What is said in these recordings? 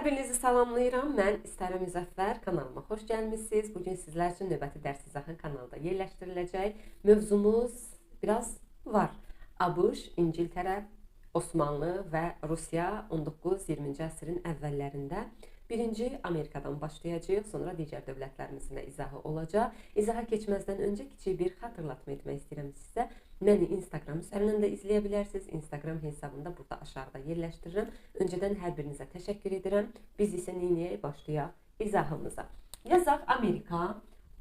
Hər birinizi salamlayıram. Mən İstərə Müzəffər, kanalıma xoş gəlmisiniz. Bugün sizlər üçün növbəti dərs izahı kanalda yerləşdiriləcək. Mövzumuz biraz var. ABŞ, İngiltərə, Osmanlı və Rusiya 19-20-ci əsrin əvvəllərində. Birinci Amerikadan başlayacağıq, sonra digər dövlətlərimizin də izahı olacaq. İzaha keçməzdən öncə kiçik bir xatırlatma etmək istəyirəm sizə. Məni Instagram üzərindən də izləyə bilərsiniz. Instagram hesabında burada aşağıda yerləşdirirəm. Öncədən hər birinizə təşəkkür edirəm. Biz isə neyniyək? Başlayaq izahımıza. Yazaq Amerika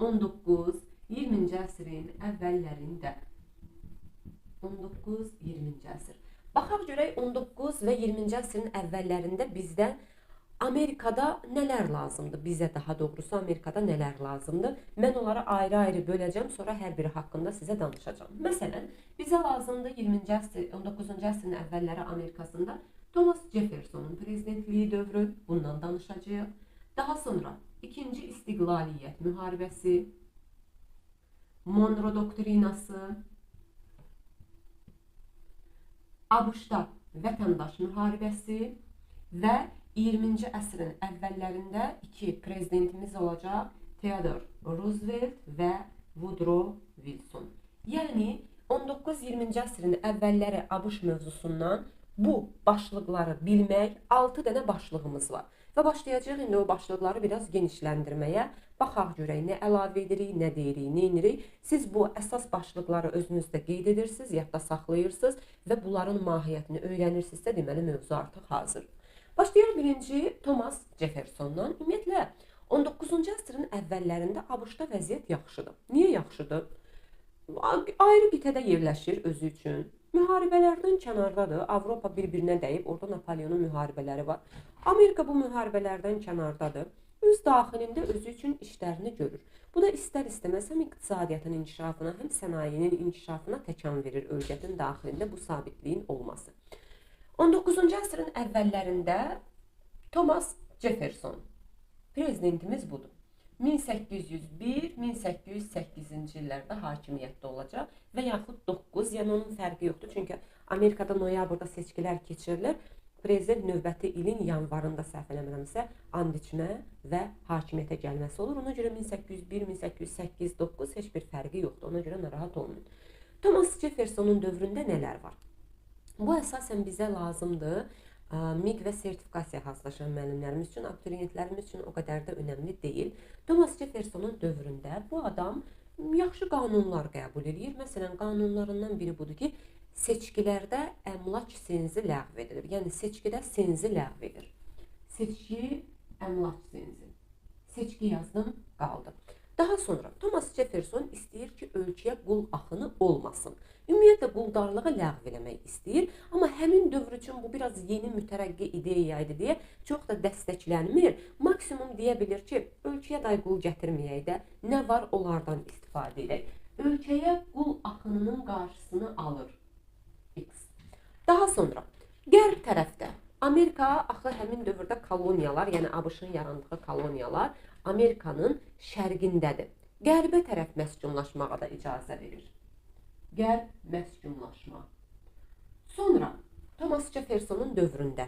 19-20-ci əsrin əvvəllərində. 19-20-ci əsr. Baxaq görək 19 və 20-ci əsrin əvvəllərində bizdə Amerikada nələr lazımdır? Bizə daha doğrusu Amerikada nələr lazımdır? Mən onları ayrı-ayrı böləcəm, sonra hər biri haqqında sizə danışacağam. Məsələn, bizə lazımdır 20-ci əsr, 19-cu əsrin əvvəlləri Amerikasında Thomas Jeffersonun prezidentliyi dövrü, bundan danışacağıq. Daha sonra İkinci İstiqlaliyyət müharibəsi, Monroe doktrinası, ABŞ-da vətəndaş müharibəsi və 20-ci əsrin əvvəllərində iki prezidentimiz olacaq, Theodore Roosevelt və Woodrow Wilson. Yəni 19-20-ci əsrin əvvəlləri ABŞ mövzusundan bu başlıqları bilmək, 6 dənə başlığımız var. Və başlayacağıq indi o başlıqları biraz genişləndirməyə. Baxaq görək nə əlavə edirik, nə deyirik, nə edirik. Siz bu əsas başlıqları özünüzdə qeyd edirsiniz, yadda saxlayırsınız və bunların mahiyyətini öyrənirsinizsə, deməli mövzu artıq hazırdır. Başlayır birinci Thomas Jeffersondan. Ümumiyyətlə, 19-cu əsrin əvvəllərində ABŞ-da vəziyyət yaxşıdır. Niyə yaxşıdır? Ayrı qitədə yerləşir özü üçün. Müharibələrdən kənardadır. Avropa bir-birinə dəyib, orada Napoleonun müharibələri var. Amerika bu müharibələrdən kənardadır. Öz daxilində özü üçün işlərini görür. Bu da istər-istəməz həm iqtisadiyyatın inkişafına, həm sənayenin inkişafına təkan verir ölkənin daxilində bu sabitliyin olması. 19-cu əsrin əvvəllərində Thomas Jefferson prezidentimiz budur. 1801-1808-ci illərdə hakimiyyətdə olacaq və yaxud 9, yəni onun fərqi yoxdur. Çünki Amerikada noyabrda seçkilər keçirilir. Prezident növbəti ilin yanvarında səhv eləmirəmsə and içmə və hakimiyyətə gəlməsi olur. Ona görə 1801, 1808, 9 heç bir fərqi yoxdur. Ona görə narahat olmayın. Thomas Jeffersonun dövründə nələr var? Bu əsasən bizə lazımdır. MİQ və sertifikasiya hazırlaşan müəllimlərimiz üçün, abituriyentlərimiz üçün o qədər də önəmli deyil. Thomas Jeffersonun dövründə bu adam yaxşı qanunlar qəbul edir. Məsələn, qanunlarından biri budur ki, seçkilərdə əmlak senzi ləğv edilir. Yəni, seçkidə senzi ləğv edir. Seçki, əmlak senzi. Seçki yazdım, qaldı. Daha sonra Thomas Jefferson istəyir ki, ölkəyə qul axını olmasın. Ümumiyyətlə, quldarlığı ləğv eləmək istəyir. Amma həmin dövr üçün bu biraz yeni mütərəqqi ideya idi deyə çox da dəstəklənmir. Maksimum deyə bilir ki, ölkəyə day qul gətirməyək də, nə var onlardan istifadə edək. Ölkəyə qul axınının qarşısını alır. X. Daha sonra qərb tərəfdə Amerika axı həmin dövrdə koloniyalar, yəni ABŞ-ın yarandığı koloniyalar Amerikanın şərqindədir. Qərbə tərəf məskunlaşmağa da icazə verir. Qərb məskunlaşma. Sonra Thomas Jeffersonun dövründə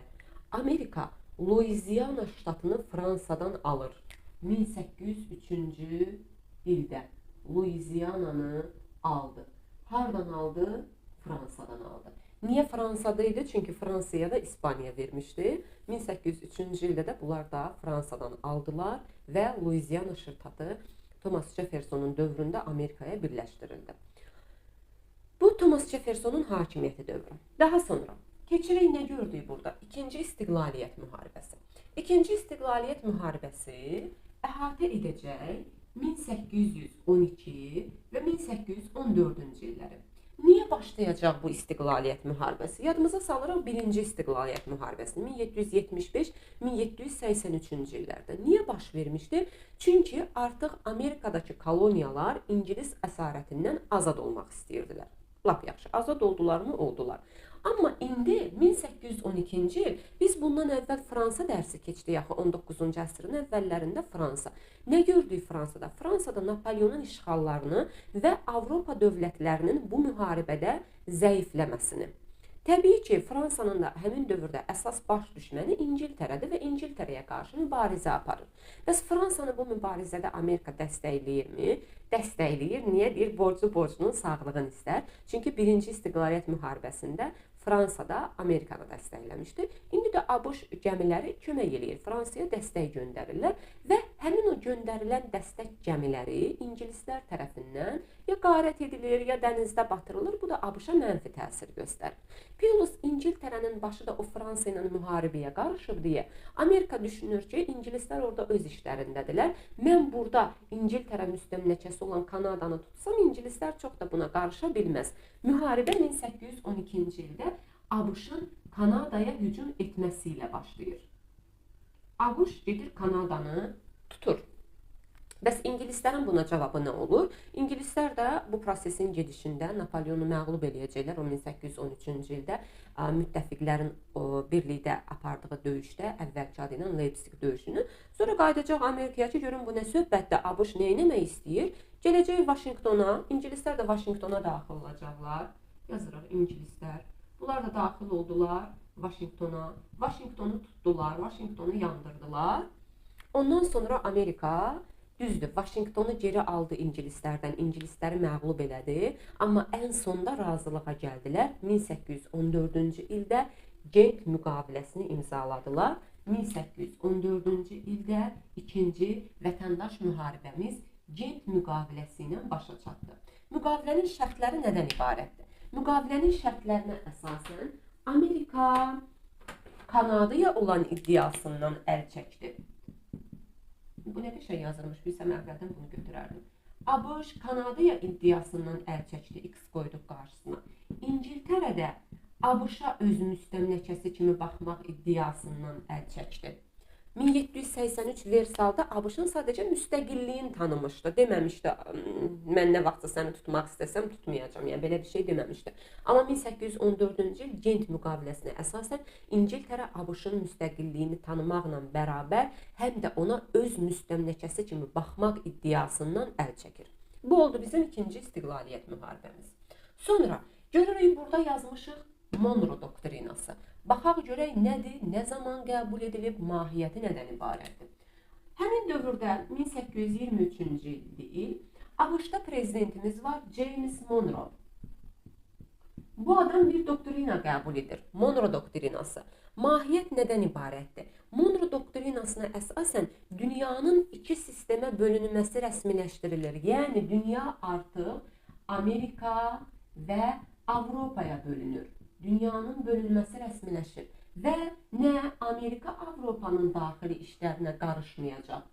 Amerika Louisiana ştatını Fransadan alır. 1803-cü ildə Louisiana'nı aldı. Hardan aldı? Fransadan aldı. Niyə Fransada idi? Çünki Fransaya da İspaniya vermişdi. 1803-cü ildə də bunlar da Fransadan aldılar və Louisiana ştatı Thomas Jeffersonun dövründə Amerikaya birləşdirildi. Bu Thomas Jeffersonun hakimiyyəti dövrü. Daha sonra keçirik nə gördük burada? İkinci İstiqlaliyyət müharibəsi. İkinci İstiqlaliyyət müharibəsi əhatə edəcək 1812 və 1814-cü illəri. Niyə başlayacaq bu İstiqlaliyyət müharibəsi? Yadımıza salırıq birinci İstiqlaliyyət müharibəsini 1775-1783-cü illərdə. Niyə baş vermişdi? Çünki artıq Amerikadakı koloniyalar İngilis əsarətindən azad olmaq istəyirdilər. Lap yaxşı, azad oldularmı? Oldular. Amma indi 1812-ci il biz bundan əvvəl Fransa dərsi keçdik axı 19-cu əsrin əvvəllərində Fransa. Nə gördük Fransada? Fransada Napoleonun işğallarını və Avropa dövlətlərinin bu müharibədə zəifləməsini. Təbii ki, Fransanın da həmin dövrdə əsas baş düşməni İngiltərədir və İngiltərəyə qarşı mübarizə aparır. Bəs Fransanı bu mübarizədə Amerika dəstəkləyirmi? Dəstəkləyir. Niyə? Deyir, borclu borcunun sağlığını istər. Çünki Birinci İstiqlaliyyət müharibəsində Fransa da Amerikanı dəstəkləmişdi. İndi də ABŞ gəmiləri kömək eləyir. Fransaya dəstək göndərirlər və həmin o göndərilən dəstək gəmiləri ingilislər tərəfindən ya qarət edilir, ya dənizdə batırılır. Bu da ABŞ-a mənfi təsir göstərir. Plus İngiltərənin başı da o Fransa ilə müharibəyə qarışıb deyə Amerika düşünür ki, ingilislər orada öz işlərindədirlər. Mən burada İngiltərə müstəmləkəsi olan Kanadanı tutsam, ingilislər çox da buna qarışa bilməz. Müharibə 1812-ci ildə ABŞ-ın Kanadaya hücum etməsi ilə başlayır. ABŞ gedir Kanadanı tutur. Bəs ingilislərin buna cavabı nə olur? İngilislər də bu prosesin gedişində Napoleonu məğlub eləyəcəklər. O 1813-cü ildə müttəfiqlərin birlikdə apardığı döyüşdə, əvvəlki adı ilə Leipzig döyüşünü. Sonra qayıdacaq Amerikaya ki, görün bu nə söhbətdir, ABŞ nə etmək istəyir? Gələcək Vaşinqtona, ingilislər də Vaşinqtona daxil olacaqlar. Yazırıq ingilislər. Bunlar da daxil oldular Vaşinqtona. Vaşinqtonu tutdular, Vaşinqtonu yandırdılar. Ondan sonra Amerika düzdür, Vaşinqtonu geri aldı ingilislərdən, ingilisləri məğlub elədi. Amma ən sonda razılığa gəldilər. 1814-cü ildə Gent müqaviləsini imzaladılar. 1814-cü ildə ikinci vətəndaş müharibəmiz Gent müqaviləsi ilə başa çatdı. Müqavilənin şərtləri nədən ibarətdir? Müqavilənin şərtlərinə əsasən Amerika Kanadaya olan iddiasından əl çəkdi. Bu nə qəşəng yazılmış, bilsəm əvvəldən bunu götürərdim. ABŞ Kanadaya iddiasından əl çəkdi, X qoyduq qarşısına. İngiltərə də ABŞ-a öz müstəmləkəsi kimi baxmaq iddiasından əl çəkdi. 1783 Versalda ABŞ-ın sadəcə müstəqilliyini tanımışdı. Deməmişdi, mən nə vaxtsa səni tutmaq istəsəm tutmayacağam. Yəni belə bir şey deməmişdi. Amma 1814-cü il Gent müqaviləsinə əsasən İngiltərə ABŞ-ın müstəqilliyini tanımaqla bərabər həm də ona öz müstəmləkəsi kimi baxmaq iddiasından əl çəkir. Bu oldu bizim ikinci istiqlaliyyət müharibəmiz. Sonra görürük burada yazmışıq Monroe doktrinası. Baxaq görək nədir, nə zaman qəbul edilib, mahiyyəti nədən ibarətdir? Həmin dövrdə 1823-cü il ABŞ-da prezidentimiz var James Monroe. Bu adam bir doktrina qəbul edir. Monroe doktrinası. Mahiyyət nədən ibarətdir? Monroe doktrinasına əsasən dünyanın iki sistemə bölünməsi rəsmiləşdirilir. Yəni dünya artıq Amerika və Avropaya bölünür. Dünyanın bölünməsi rəsmiləşir və nə Amerika Avropanın daxili işlərinə qarışmayacaq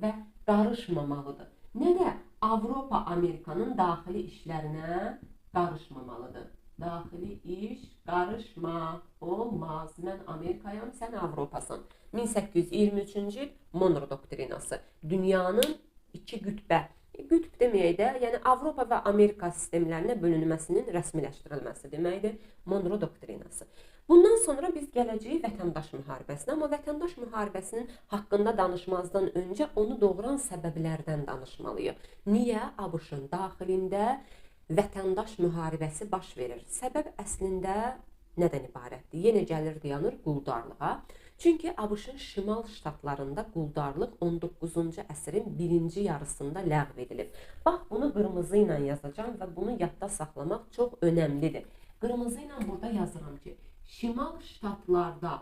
və qarışmamalıdır, nə də Avropa Amerikanın daxili işlərinə qarışmamalıdır. Daxili iş qarışma olmaz. Mən Amerikayam, sən Avropasan. 1823-cü il Monroe doktrinası. Dünyanın iki qütbə, qütb deməyək də, yəni Avropa və Amerika sistemlərinə bölünməsinin rəsmiləşdirilməsi deməkdir Monroe doktrinası. Bundan sonra biz gələcəyik vətəndaş müharibəsinə, amma vətəndaş müharibəsinin haqqında danışmazdan öncə onu doğuran səbəblərdən danışmalıyıq. Niyə ABŞ-ın daxilində vətəndaş müharibəsi baş verir? Səbəb əslində nədən ibarətdir? Yenə gəlir dayanır quldarlığa. Çünki ABŞ-ın şimal ştatlarında quldarlıq 19-cu əsrin birinci yarısında ləğv edilib. Bax, bunu qırmızı ilə yazacağam və bunu yadda saxlamaq çox önəmlidir. Qırmızı ilə burada yazıram ki, şimal ştatlarda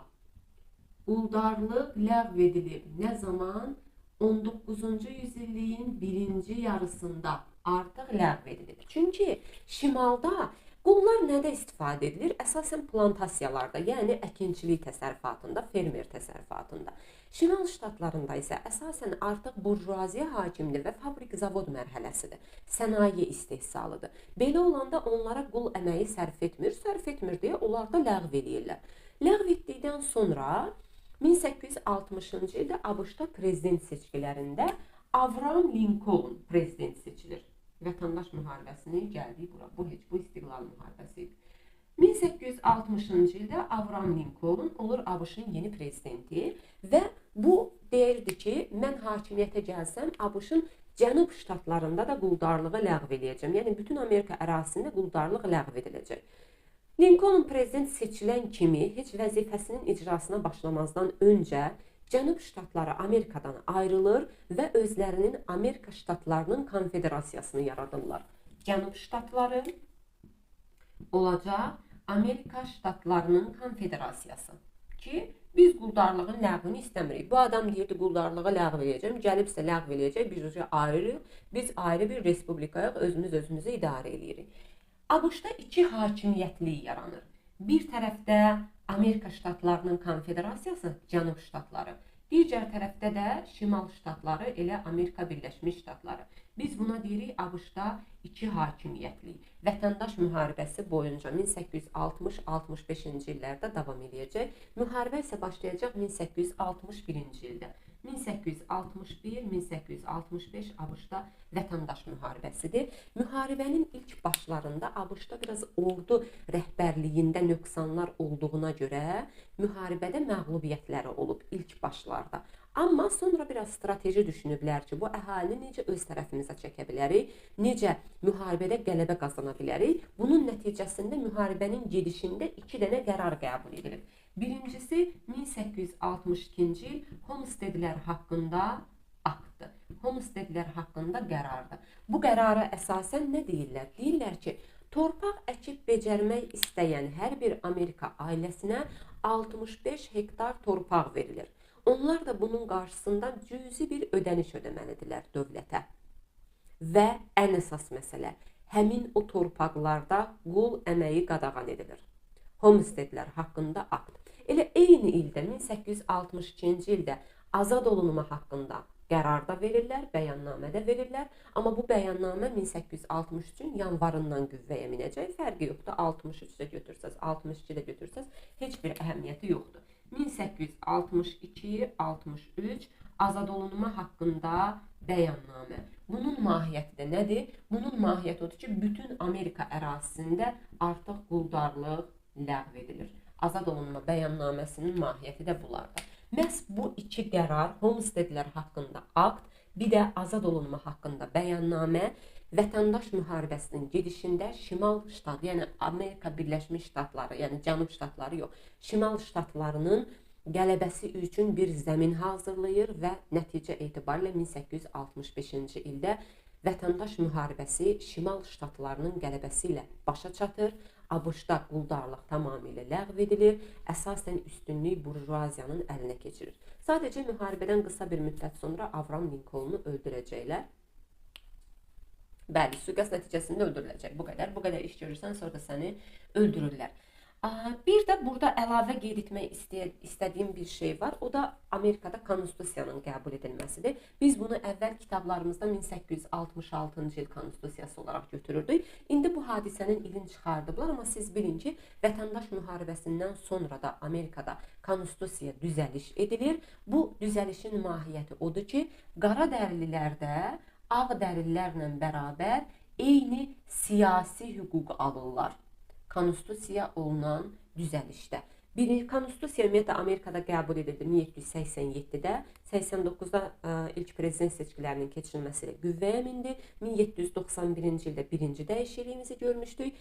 quldarlıq ləğv edilib. Nə zaman? 19-cu yüzilliyin birinci yarısında artıq ləğv edilib. Çünki şimalda qullar nədə istifadə edilir? Əsasən plantasiyalarda, yəni əkinçilik təsərrüfatında, fermer təsərrüfatında. Şimal ştatlarında isə əsasən artıq burjuaziya hakimdir və fabrik-zavod mərhələsidir. Sənaye istehsalıdır. Belə olanda onlara qul əməyi sərf etmir, sərf etmir deyə onlar da ləğv eləyirlər. Ləğv etdikdən sonra 1860-cı ildə ABŞ-da prezident seçkilərində Abraham Lincoln prezident seçilir. Vətəndaş müharibəsini gəldik bura. Bu heç bu istiqlal müharibəsi idi. 1860-cı ildə Abraham Lincoln olur ABŞ-ın yeni prezidenti və bu deyirdi ki, mən hakimiyyətə gəlsəm ABŞ-ın cənub ştatlarında da quldarlığı ləğv eləyəcəm. Yəni bütün Amerika ərazisində quldarlıq ləğv ediləcək. Lincoln prezident seçilən kimi heç vəzifəsinin icrasına başlamazdan öncə Cənub ştatları Amerikadan ayrılır və özlərinin Amerika ştatlarının konfederasiyasını yaradırlar. Cənub ştatları olacaq Amerika ştatlarının konfederasiyası ki, biz quldarlığın ləğvini istəmirik. Bu adam deyirdi, quldarlığı ləğv eləyəcəm, gəlibsə ləğv eləyəcək, biz ayrı, biz ayrı bir respublikayıq, özümüz özümüzü idarə eləyirik. ABŞ-da iki hakimiyyətlik yaranır. Bir tərəfdə Amerika ştatlarının konfederasiyası, Cənub ştatları, digər tərəfdə də Şimal ştatları, elə Amerika Birləşmiş Ştatları. Biz buna deyirik ABŞ-da iki hakimiyyətlik. Vətəndaş müharibəsi boyunca 1860-65-ci illərdə davam eləyəcək. Müharibə isə başlayacaq 1861-ci ildə. 1861-1865 ABŞ-da vətəndaş müharibəsidir. Müharibənin ilk başlarında ABŞ-da biraz ordu rəhbərliyində nöqsanlar olduğuna görə müharibədə məğlubiyyətləri olub ilk başlarda. Amma sonra biraz strateji düşünüblər ki, bu əhalini necə öz tərəfimizə çəkə bilərik, necə müharibədə qələbə qazana bilərik. Bunun nəticəsində müharibənin gedişində iki dənə qərar qəbul edilib. Birincisi 1862-ci il Homesteadlər haqqında aktdır. Homesteadlər haqqında qərardır. Bu qərara əsasən nə deyirlər? Deyirlər ki, torpaq əkib becərmək istəyən hər bir Amerika ailəsinə 65 hektar torpaq verilir. Onlar da bunun qarşısından cüzi bir ödəniş ödəməlidirlər dövlətə. Və ən əsas məsələ, həmin o torpaqlarda qul əməyi qadağan edilir. Homesteadlər haqqında akt. Elə eyni ildə, 1862-ci ildə azad olunma haqqında qərar da verirlər, bəyannammə də verirlər. Amma bu bəyannamə 1863-ün yanvarından qüvvəyə minəcək. Fərqi yoxdur. 63 də götürsəz, 62 də götürsəz heç bir əhəmiyyəti yoxdur. 1862-63 azad olunma haqqında bəyannamə. Bunun mahiyyəti də nədir? Bunun mahiyyəti odur ki, bütün Amerika ərazisində artıq quldarlıq ləğv edilir. Azad olunma bəyannaməsinin mahiyyəti də bunlardır. Məhz bu iki qərar, Homesteadlər haqqında akt, bir də azad olunma haqqında bəyannamə vətəndaş müharibəsinin gedişində Şimal ştat, yəni Amerika Birləşmiş Ştatları, yəni Cənub ştatları yox, Şimal ştatlarının qələbəsi üçün bir zəmin hazırlayır və nəticə etibarilə 1865-ci ildə vətəndaş müharibəsi Şimal ştatlarının qələbəsi ilə başa çatır. ABŞ-da quldarlıq tamamilə ləğv edilir, əsasən üstünlük burjuaziyanın əlinə keçirir. Sadəcə müharibədən qısa bir müddət sonra Avram Lincolnu öldürəcəklər. Bəli, sui-qəsd nəticəsində öldürüləcək. Bu qədər, bu qədər iş görürsən, sonra da səni öldürürlər. Bir də burada əlavə qeyd etmək istədiyim bir şey var. O da Amerikada konstitusiyanın qəbul edilməsidir. Biz bunu əvvəl kitablarımızda 1866-cı il konstitusiyası olaraq götürürdük. İndi bu hadisənin ilini çıxardıblar, amma siz bilin ki, vətəndaş müharibəsindən sonra da Amerikada konstitusiya düzəliş edilir. Bu düzəlişin mahiyyəti odur ki, qara dərlilər də ağ dərlilərlə bərabər eyni siyasi hüquq alırlar. Konstitusiya olunan düzəlişdə. Bir konstitusiya ümumiyyətlə Amerikada qəbul edildi 1787-də, 89-da ilk prezident seçkilərinin keçirilməsi ilə qüvvəyə mindi. 1791-ci ildə birinci dəyişikliyimizi görmüşdük.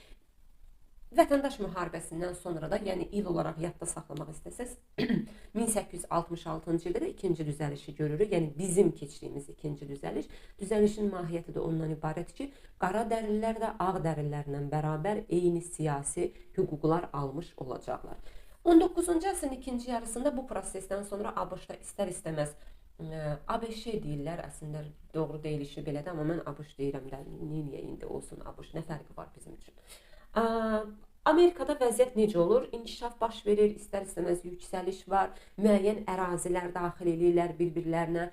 Vətəndaş müharibəsindən sonra da, yəni il olaraq yadda saxlamaq istəsəz, 1866-cı ildə də ikinci düzəlişi görürük. Yəni bizim keçdiyimiz ikinci düzəliş. Düzəlişin mahiyyəti də ondan ibarət ki, qara dərlilər də ağ dərlilərlə bərabər eyni siyasi hüquqlar almış olacaqlar. 19-cu əsrin ikinci yarısında bu prosesdən sonra ABŞ-da istər-istəməz ABŞ deyirlər, əslində doğru deyilişi belədir, amma mən ABŞ deyirəm də, niyə indi olsun ABŞ, nə fərqi var bizim üçün? Amerikada vəziyyət necə olur? İnkişaf baş verir, istər-istəməz yüksəliş var, müəyyən ərazilər daxil eləyirlər bir-birlərinə.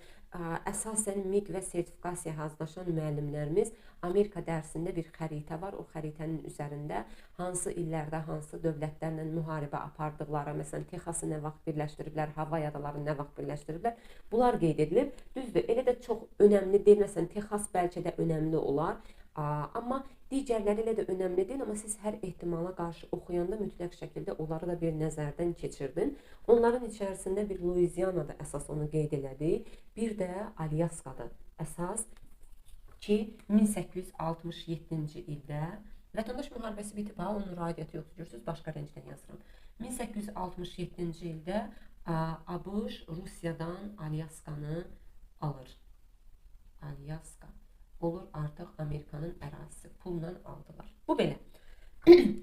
Əsasən MİQ və sertifikasiya hazırlaşan müəllimlərimiz Amerika dərsində bir xəritə var. O xəritənin üzərində hansı illərdə, hansı dövlətlərlə müharibə apardıqları, məsələn, Texası nə vaxt birləşdiriblər, Havay adalarını nə vaxt birləşdiriblər, bunlar qeyd edilib. Düzdür, elə də çox önəmli deyil. Məsələn, Texas bəlkə də önəmli olar. Amma digərləri elə də önəmli deyil, amma siz hər ehtimala qarşı oxuyanda mütləq şəkildə onları da bir nəzərdən keçirdin. Onların içərisində bir Louisiana'da əsas onu qeyd elədik, bir də Alyaska'da əsas ki, 1867-ci ildə Vətəndaş müharibəsi bitib, ha, onun aidiyyəti yoxdur, görürsünüz, başqa rəngdən yazıram. 1867-ci ildə ABŞ Rusiyadan Alyaskanı alır. Alyaska olur artıq Amerikanın ərazisi. Pulla aldılar. Bu belə.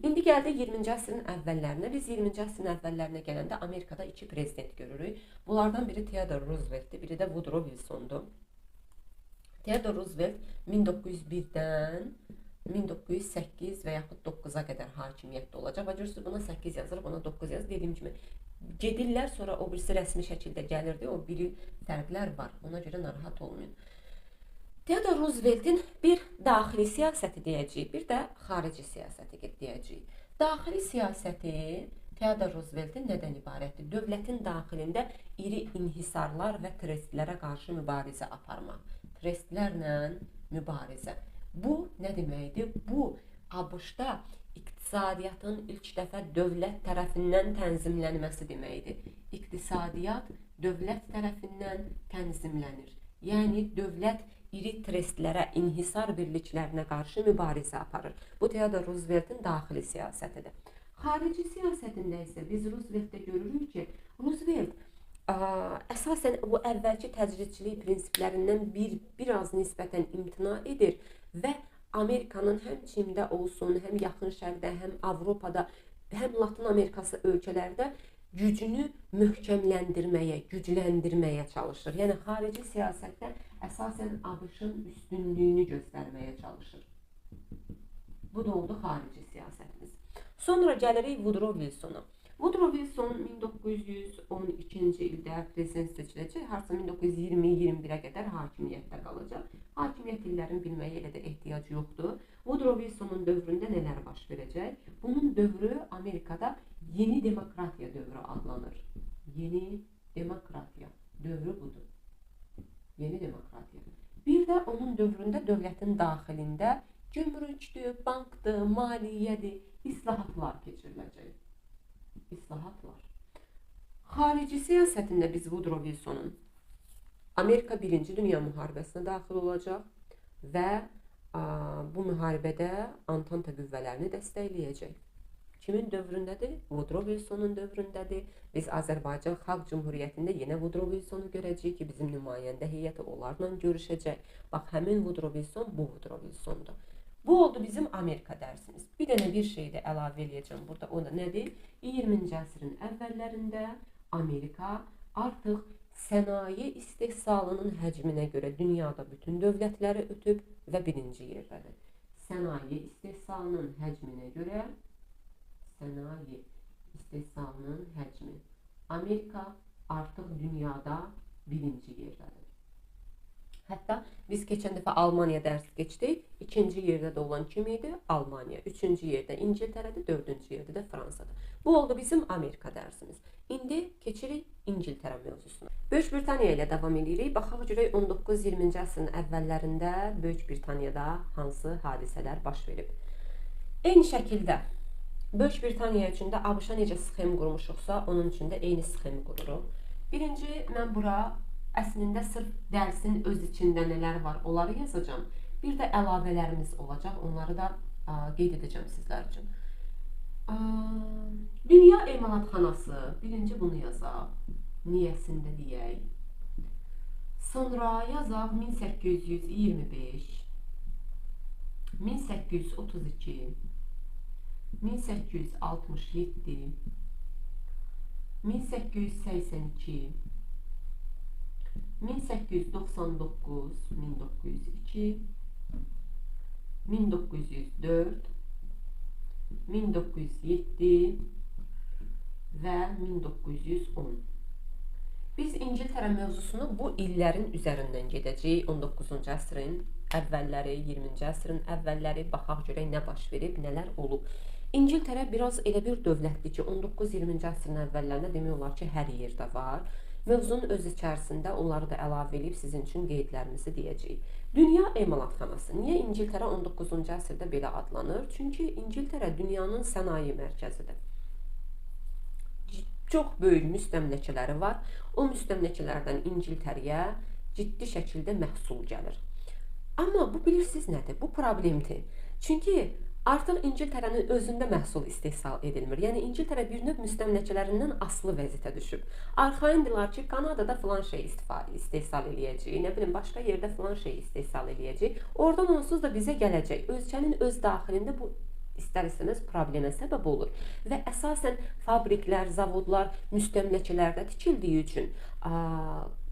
İndi gəldik 20-ci əsrin əvvəllərinə. Biz 20-ci əsrin əvvəllərinə gələndə Amerikada iki prezident görürük. Bunlardan biri Theodore Roosevelt'dir, biri də Woodrow Wilson'dur. Theodore Roosevelt 1901-dən 1908 və yaxud 9-a qədər hakimiyyətdə olacaq. Və görürsünüz, buna 8 yazır, buna 9 yazır. Dediyim kimi, gedirlər, sonra o birisi rəsmi şəkildə gəlirdi. O bir il fərqlər var. Ona görə narahat olmayın. Theodore Roosevelt'in bir daxili siyasəti deyəcəyik, bir də xarici siyasəti deyəcəyik. Daxili siyasəti Theodore Roosevelt'in nədən ibarətdir? Dövlətin daxilində iri inhisarlar və trestlərə qarşı mübarizə aparmaq. Trestlərlə mübarizə. Bu nə deməkdir? Bu, ABŞ-da iqtisadiyyatın ilk dəfə dövlət tərəfindən tənzimlənməsi deməkdir. İqtisadiyyat dövlət tərəfindən tənzimlənir. Yəni, dövlət iri trestlərə, inhisar birliklərinə qarşı mübarizə aparır. Bu, Theodore Roosevelt'in daxili siyasətidir. Xarici siyasətində isə biz Roosevelt'də görürük ki, Roosevelt əsasən bu əvvəlki təcridçilik prinsiplərindən biraz nisbətən imtina edir və Amerikanın həm Çində olsun, həm Yaxın Şərqdə, həm Avropada, həm Latın Amerikası ölkələrdə gücünü möhkəmləndirməyə, gücləndirməyə çalışır. Yəni, xarici siyasətdə əsasən ABŞ-ın üstünlüyünü göstərməyə çalışır. Bu da oldu xarici siyasətimiz. Sonra gəlirik Woodrow Wilsona. Woodrow Wilson 1912-ci ildə prezident seçiləcək, harca 1920-21-ə qədər hakimiyyətdə qalacaq. Hakimiyyət illərini bilməyə elə də ehtiyac yoxdur. Woodrow Wilsonun dövründə nələr baş verəcək? Bunun dövrü Amerikada yeni demokratiya dövrü adlanır. Yeni demokratiya dövrü budur. Yeni demokratiya. Bir də onun dövründə dövlətin daxilində gömrükdür, bankdır, maliyyədir, islahatlar keçiriləcək. İslahatlar. Xarici siyasətində biz Woodrow Wilsonun Amerika Birinci Dünya Müharibəsinə daxil olacaq və bu müharibədə Antanta qüvvələrini dəstəkləyəcək. Kimin dövründədir? Woodrow Wilsonun dövründədir. Biz Azərbaycan Xalq Cümhuriyyətində yenə Woodrow Wilsonu görəcəyik ki, bizim nümayəndə heyəti onlarla görüşəcək. Bax, həmin Woodrow Wilson bu Woodrow Wilsondur. Bu oldu bizim Amerika dərsimiz. Bir dənə bir şey də əlavə eləyəcəm burada. O da nədir? 20-ci əsrin əvvəllərində Amerika artıq sənaye istehsalının həcminə görə dünyada bütün dövlətləri ötüb və birinci yerdədir. Sənaye istehsalının həcminə görə sənaye istehsalının həcmi Amerika artıq dünyada birinci yerdədir. Hətta biz keçən dəfə Almaniya dərsi keçdik. İkinci yerdə də olan kim idi? Almaniya. Üçüncü yerdə İngiltərədir, dördüncü yerdə də Fransadır. Bu oldu bizim Amerika dərsimiz. İndi keçirik İngiltərə mövzusuna. Böyük Britaniya ilə davam edirik. Baxaq görək 19-20-ci əsrin əvvəllərində Böyük Britaniyada hansı hadisələr baş verib. Eyni şəkildə Böyük Britaniya üçün də ABŞ-a necə sxem qurmuşuqsa, onun üçün də eyni sxemi qururuq. Birinci, mən bura əslində sırf dərsin öz içində nələr var, onları yazacağam. Bir də əlavələrimiz olacaq, onları da qeyd edəcəm sizlər üçün. Dünya emalatxanası, birinci bunu yazaq, niyəsində deyək. Sonra yazaq 1825, 1832, 1867, 1882, 1899, 1902, 1904, 1907 və 1910. Biz İngiltərə mövzusunu bu illərin üzərindən gedəcəyik. 19-cu əsrin əvvəlləri, 20-ci əsrin əvvəlləri, baxaq görək nə baş verib, nələr olub. İngiltərə biraz elə bir dövlətdir ki, 19-20-ci əsrin əvvəllərində demək olar ki, hər yerdə var. Mövzunun öz içərisində onları da əlavə edib sizin üçün qeydlərimizi deyəcəyik. Dünya emalatxanası. Niyə İngiltərə 19-cu əsrdə belə adlanır? Çünki İngiltərə dünyanın sənaye mərkəzidir. Çox böyük müstəmləkələri var. O müstəmləkələrdən İngiltərəyə ciddi şəkildə məhsul gəlir. Amma bu bilirsiniz nədir? Bu problemdir. Çünki Artıq İngiltərənin özündə məhsul istehsal edilmir. Yəni İngiltərə bir növ müstəmləkələrindən asılı vəziyyətə düşüb. Arxayındırlar ki, Kanadada filan şey istehsal eləyəcək, nə bilim başqa yerdə filan şey istehsal eləyəcək. Oradan onsuz da bizə gələcək. Ölkənin öz daxilində bu istər-istəməz problemə səbəb olur. Və əsasən fabriklər, zavodlar müstəmləkələrdə tikildiyi üçün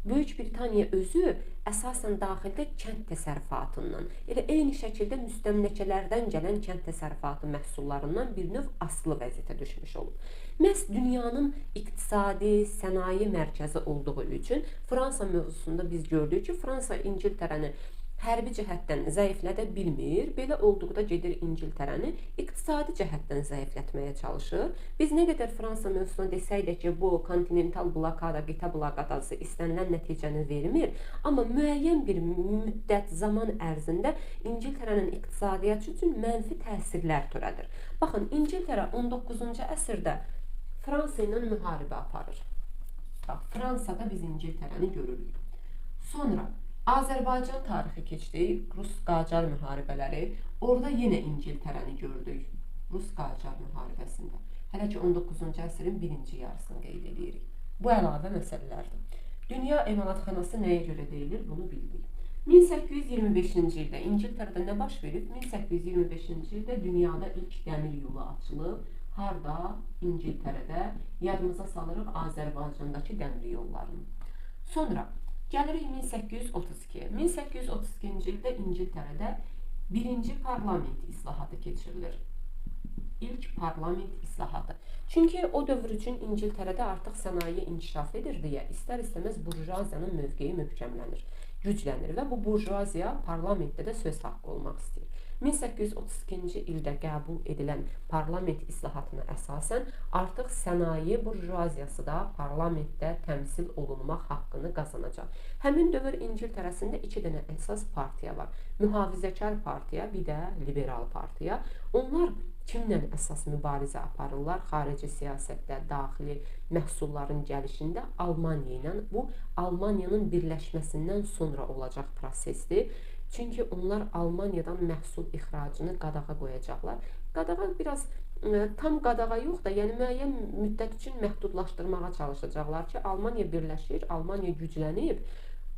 Böyük Britaniya özü əsasən daxildə kənd təsərrüfatından, elə eyni şəkildə müstəmləkələrdən gələn kənd təsərrüfatı məhsullarından bir növ asılı vəziyyətə düşmüş olub. Məhz dünyanın iqtisadi, sənaye mərkəzi olduğu üçün Fransa mövzusunda biz gördük ki, Fransa İngiltərəni hərbi cəhətdən zəiflədə bilmir. Belə olduqda gedir İngiltərəni iqtisadi cəhətdən zəiflətməyə çalışır. Biz nə qədər Fransa mövzusuna desək də ki, bu kontinental blokada, qitə blokadası istənilən nəticəni vermir, amma müəyyən bir müddət zaman ərzində İngiltərənin iqtisadiyyatı üçün mənfi təsirlər törədir. Baxın, İngiltərə 19-cu əsrdə Fransa ilə müharibə aparır. Bax, Fransada biz İngiltərəni görürük. Sonra Azərbaycan tarixi keçdi, Rus-Qacar müharibələri. Orada yenə İngiltərəni gördük, Rus-Qacar müharibəsində. Hələ ki, 19-cu əsrin birinci yarısını qeyd edirik. Bu əlavə məsələlərdir. Dünya emalatxanası nəyə görə deyilir, bunu bildik. 1825-ci ildə İngiltərədə nə baş verib? 1825-ci ildə dünyada ilk dəmir yolu açılıb. Harda? İngiltərədə. Yadımıza salırıq Azərbaycandakı dəmir yollarını. Sonra gəlirik 1832-yə. 1832-ci ildə İngiltərədə birinci parlament islahatı keçirilir. İlk parlament islahatı. Çünki o dövr üçün İngiltərədə artıq sənaye inkişaf edir deyə istər-istəməz burjuaziyanın mövqeyi möhkəmlənir, güclənir və bu burjuaziya parlamentdə də söz haqqı olmaq istəyir. 1832-ci ildə qəbul edilən parlament islahatına əsasən artıq sənaye burjuaziyası da parlamentdə təmsil olunmaq haqqını qazanacaq. Həmin dövr İngiltərəsində iki dənə əsas partiya var. Mühafizəkar partiya, bir də liberal partiya. Onlar kimlə əsas mübarizə aparırlar? Xarici siyasətdə, daxili məhsulların gəlişində Almaniya ilə. Bu, Almaniyanın birləşməsindən sonra olacaq prosesdir. Çünki onlar Almaniyadan məhsul ixracını qadağa qoyacaqlar. Qadağa biraz tam qadağa yox da, yəni müəyyən müddət üçün məhdudlaşdırmağa çalışacaqlar ki, Almaniya birləşir, Almaniya güclənib.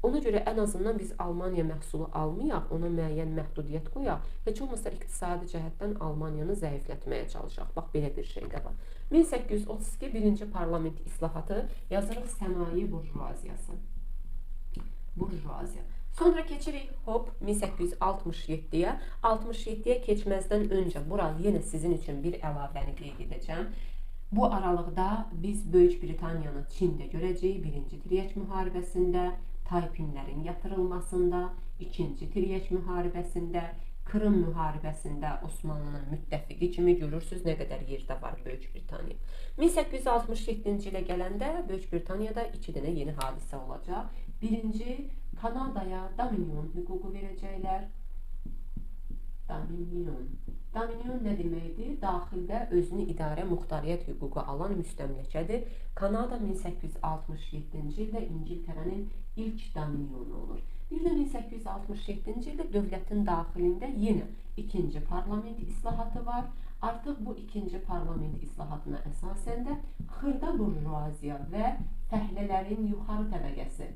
Ona görə ən azından biz Almaniya məhsulu almayaq, ona müəyyən məhdudiyyət qoyaq, heç olmasa iqtisadi cəhətdən Almaniyanı zəiflətməyə çalışaq. Bax, belə bir şey də var. 1832 birinci parlament islahatı yazırıq sənaye burjuaziyası. Burjuaziya. Sonra keçirik hop 1867-yə. 67-yə keçməzdən öncə bura yenə sizin üçün bir əlavəni qeyd edəcəm. Bu aralıqda biz Böyük Britaniyanı Çində görəcəyik. Birinci Tiryək müharibəsində, Taypinlərin yatırılmasında, ikinci Tiryək müharibəsində, Krım müharibəsində Osmanlının müttəfiqi kimi görürsünüz nə qədər yerdə var Böyük Britaniya. 1867-ci ilə gələndə Böyük Britaniyada iki dənə yeni hadisə olacaq. Birinci, Kanadaya dominion hüququ verəcəklər. Dominion. Dominion nə deməkdir? Daxildə özünü idarə muxtariyyət hüququ alan müstəmləkədir. Kanada 1867-ci ildə İngiltərənin ilk dominionu olur. Bir də 1867-ci ildə dövlətin daxilində yenə ikinci parlament islahatı var. Artıq bu ikinci parlament islahatına əsasən də xırda burjuaziya və fəhlələrin yuxarı təbəqəsi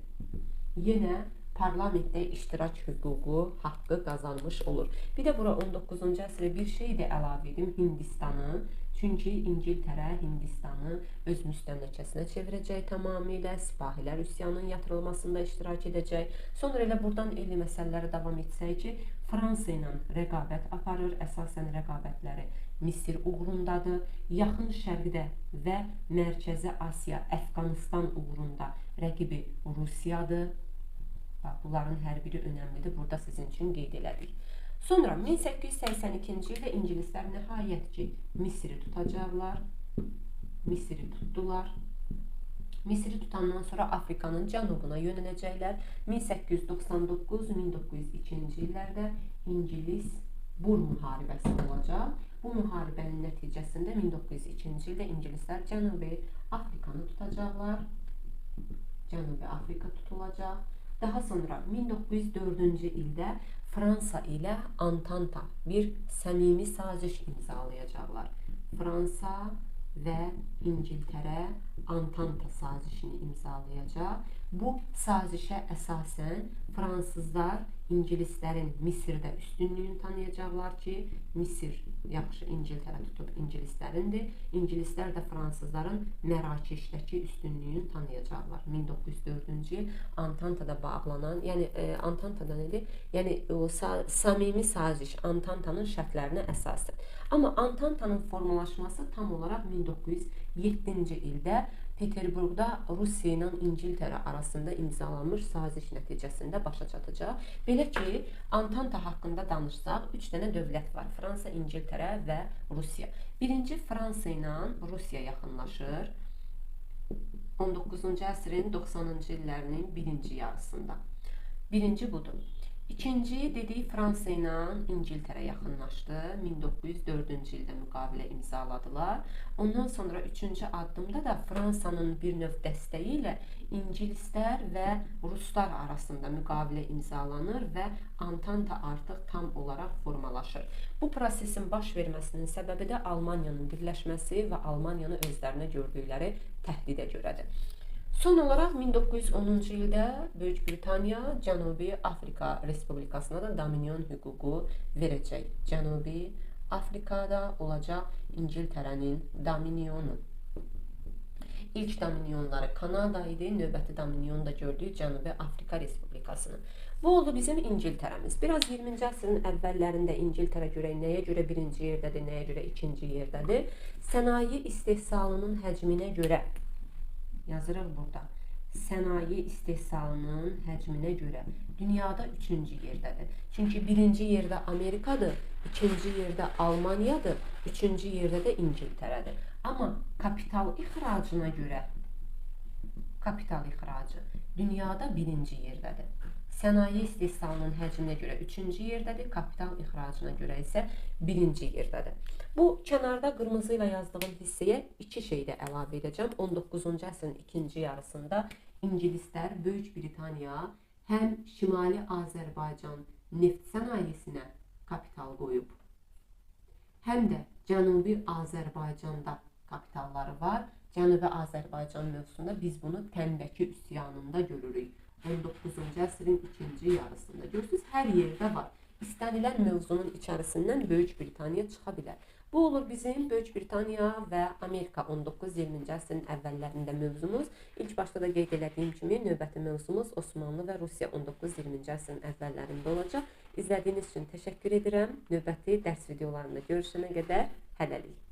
yenə parlamentdə iştirak hüququ haqqı qazanmış olur. Bir də bura 19-cu əsrə bir şey də əlavə edim, Hindistanı. Çünki İngiltərə Hindistanı öz müstəmləkəsinə çevirəcək tamamilə, sipahilər üsyanının yatırılmasında iştirak edəcək. Sonra elə buradan elmi məsələlərə davam etsək ki, Fransa ilə rəqabət aparır, əsasən rəqabətləri Misir uğrundadır. Yaxın Şərqdə və Mərkəzi Asiya, Əfqanistan uğrunda rəqibi Rusiyadır. Bax, bunların hər biri önəmlidir. Burada sizin üçün qeyd elədik. Sonra 1882-ci ildə ingilislər nəhayət ki, Misiri tutacaqlar. Misiri tutdular. Misiri tutandan sonra Afrikanın cənubuna yönələcəklər. 1899-1902-ci illərdə İngilis-Bur müharibəsi olacaq. Bu müharibənin nəticəsində 1902-ci ildə ingilislər Cənubi Afrikanı tutacaqlar. Cənubi Afrika tutulacaq. Daha sonra 1904-cü ildə Fransa ilə Antanta bir səmimi saziş imzalayacaqlar. Fransa və İngiltərə Antanta sazişini imzalayacaq. Bu sazişə əsasən fransızlar ingilislərin Misirdə üstünlüyünü tanıyacaqlar ki, Misir yaxşı İngiltərə tutub ingilislərindir. İngilislər də fransızların Mərakeşdəki üstünlüyünü tanıyacaqlar. 1904-cü il Antantada bağlanan, yəni Antantada nədir? Yəni o samimi saziş Antantanın şərtlərinə əsasən. Amma Antantanın formalaşması tam olaraq 1907-ci ildə Peterburqda Rusiya ilə İngiltərə arasında imzalanmış saziş nəticəsində başa çatacaq. Belə ki, Antanta haqqında danışsaq, 3 dənə dövlət var. Fransa, İngiltərə və Rusiya. Birinci Fransa ilə Rusiya yaxınlaşır. 19-cu əsrin 90-cı illərinin birinci yarısında. Birinci budur. İkinci dedik, Fransa ilə İngiltərə yaxınlaşdı. 1904-cü ildə müqavilə imzaladılar. Ondan sonra üçüncü addımda da Fransanın bir növ dəstəyi ilə ingilislər və ruslar arasında müqavilə imzalanır və Antanta artıq tam olaraq formalaşır. Bu prosesin baş verməsinin səbəbi də Almaniyanın birləşməsi və Almaniyanı özlərinə gördükləri təhdidə görədir. Son olaraq 1910-cu ildə Böyük Britaniya Cənubi Afrika Respublikasına da dominion hüququ verəcək. Cənubi Afrikada olacaq İngiltərənin dominionu. İlk dominionları Kanada idi, növbəti dominionu da gördük Cənubi Afrika Respublikasını. Bu oldu bizim İngiltərəmiz. Biraz 20-ci əsrin əvvəllərində İngiltərə görək nəyə görə birinci yerdədir, nəyə görə ikinci yerdədir. Sənaye istehsalının həcminə görə yazırıq burada. Sənaye istehsalının həcminə görə dünyada üçüncü yerdədir. Çünki birinci yerdə Amerikadır, ikinci yerdə Almaniyadır, üçüncü yerdə də İngiltərədir. Amma kapital ixracına görə, kapital ixracı dünyada birinci yerdədir. Sənaye istehsalının həcminə görə üçüncü yerdədir, kapital ixracına görə isə birinci yerdədir. Bu, kənarda qırmızı ilə yazdığım hissəyə iki şey də əlavə edəcəm. 19-cu əsrin ikinci yarısında ingilislər Böyük Britaniya həm Şimali Azərbaycan neft sənayesinə kapital qoyub, həm də Cənubi Azərbaycanda kapitalları var. Cənubi Azərbaycan mövzusunda biz bunu Tənbəki üsyanında görürük. 19-cu əsrin ikinci yarısında. Görürsünüz, hər yerdə var. İstənilən mövzunun içərisindən Böyük Britaniya çıxa bilər. Bu olur bizim Böyük Britaniya və Amerika 19-20-ci əsrin əvvəllərində mövzumuz. İlk başda da qeyd elədiyim kimi növbəti mövzumuz Osmanlı və Rusiya 19-20-ci əsrin əvvəllərində olacaq. İzlədiyiniz üçün təşəkkür edirəm. Növbəti dərs videolarında görüşənə qədər hələlik.